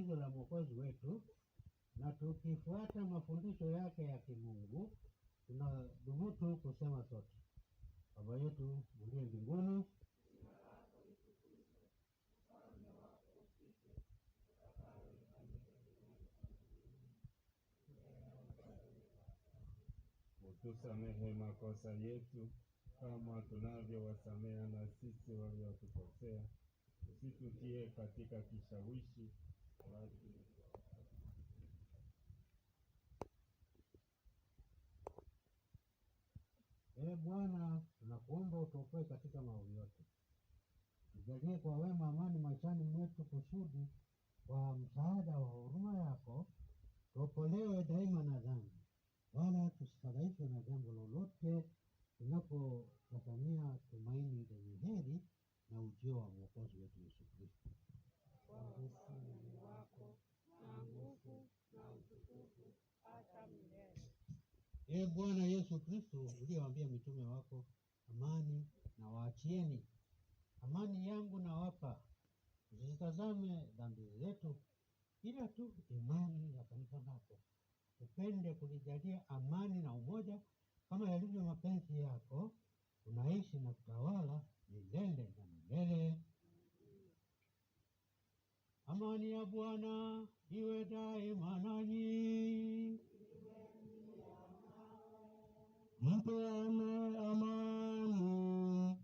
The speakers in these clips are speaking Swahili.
agizo la Mwokozi wetu na tukifuata mafundisho yake ya kimungu, tunadhubutu kusema sote: Baba yetu uliye mbinguni, utusamehe makosa yetu kama tunavyowasamehe na sisi waliotukosea, usitutie katika kishawishi, bali Ee Bwana, tunakuomba utuokoe katika maovu yote, tujalie kwa wema amani maishani mwetu, kusudi kwa msaada wa huruma yako tuokolewe daima na dhambi, wala tusifadhaishwe na jambo lolote, tunapotazamia tumaini lenye heri na ujio wa Mwokozi wetu Yesu Kristo. Kwa ufalme wako na nguvu na utukufu hata milele. Ee Bwana Yesu Kristo, uliyewaambia mitume wako, amani na waachieni, amani yangu nawapa, usizitazame dhambi zetu, ila tu imani ya kanisa lako. Upende kulijalia amani na umoja kama yalivyo mapenzi yako, unaishi na kutawala milele na milele. Amani ya Bwana iwe daima nanyi. Mpeane amani.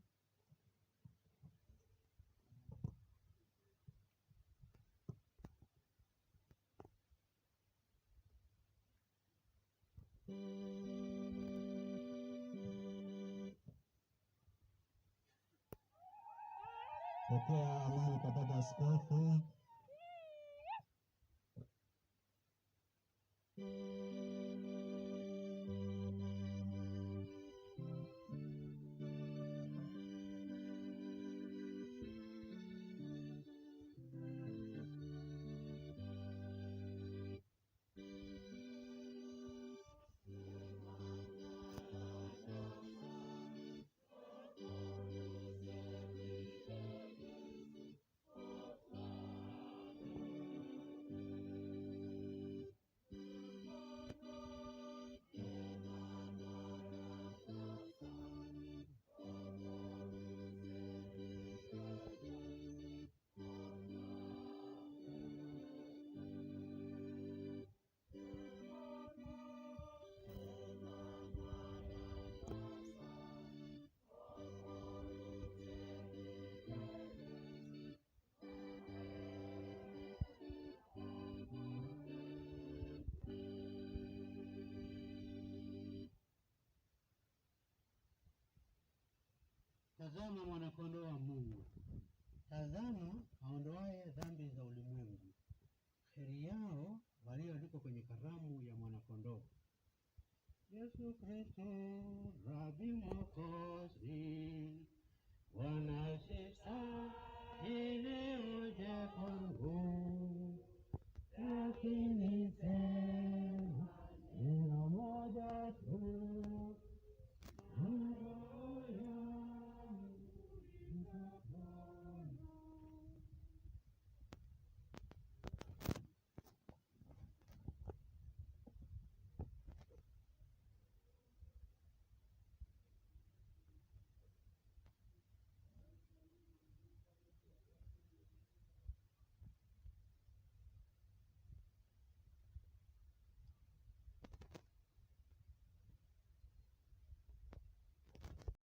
Pokea amani kwa Baba Askofu. Tazama mwanakondoo wa Mungu, tazama aondoaye dhambi za ulimwengu. Heri yao walioalikwa kwenye karamu ya mwanakondoo. Yesu Kristo, Rabi Mwokozi.